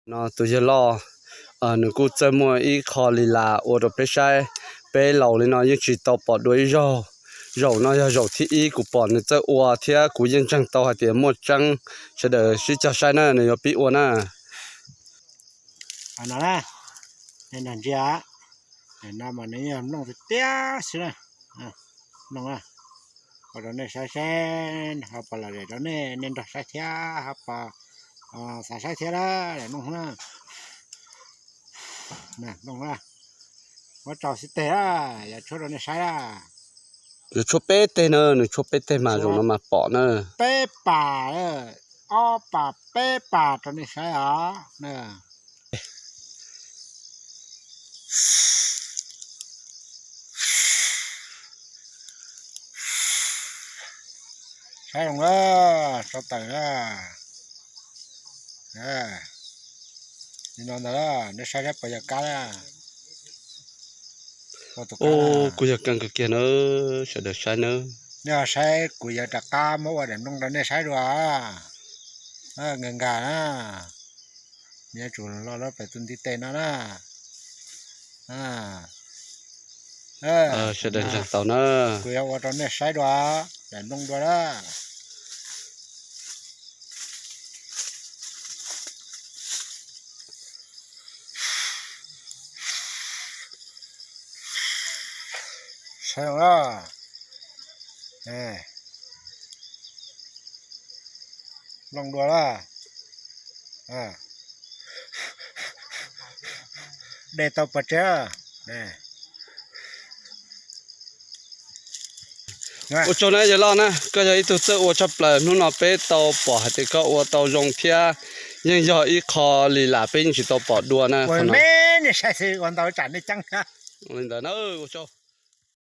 No tus yawg loj, nws kuj txawj muaj ib qho li las ua rau peb saib. Peb laus li no yeej tsis tau pom dua ib zaug. Zaum no yog zaum thib ib kuv pom nws txawj ua thiab kuv yeej ntseeg tau hais tias muaj tseeb. Sawv daws sib cog saib na, nws yuav pib ua na. No na, nej nrog ntsia, no mas nws yog nplooj tiag tiag xwb na. Nplooj na, ua rau nej saib seb ho puas lom zem rau nej, nej nrog saib thiab ho puas xav saib thiab na, nplooj na. Nplooj na, muab tsau xib teg na, yuav tshuab rau nej saib na. Yuav tshuab peb teg na, nws tshuab peb teg mas zaum no mas pom na. Peb pas, ob pas peb pas rau nej saib os. Saib zoo na, sab tawm na. Li no ntag, nej saib saib puas yog kab na. Kuj yog kab kawg kiag na, sawv daws saib na. Nej saib kuv yuav rov qab muab ua daim nplooj rau nej saib dua. Nkag nkag na, yuav tsum los lawm pem tus ntiv tes no na. Sawv daws ntseeg tau na. Kuv yuav ua rau nej saib dua, daim nplooj dua na. Saib zoo na. Nplooj dua na. De tau pov tseg. Ua tsaug na yawg loj na, koj yog ib tug txawj ua tshaj plaws, hnub no peb tau pom hais tias koj ua tau zoo thiab yeej yog ib qho li las peb yeej tsis tau pom dua na. Ua ntawd na, ua tsaug.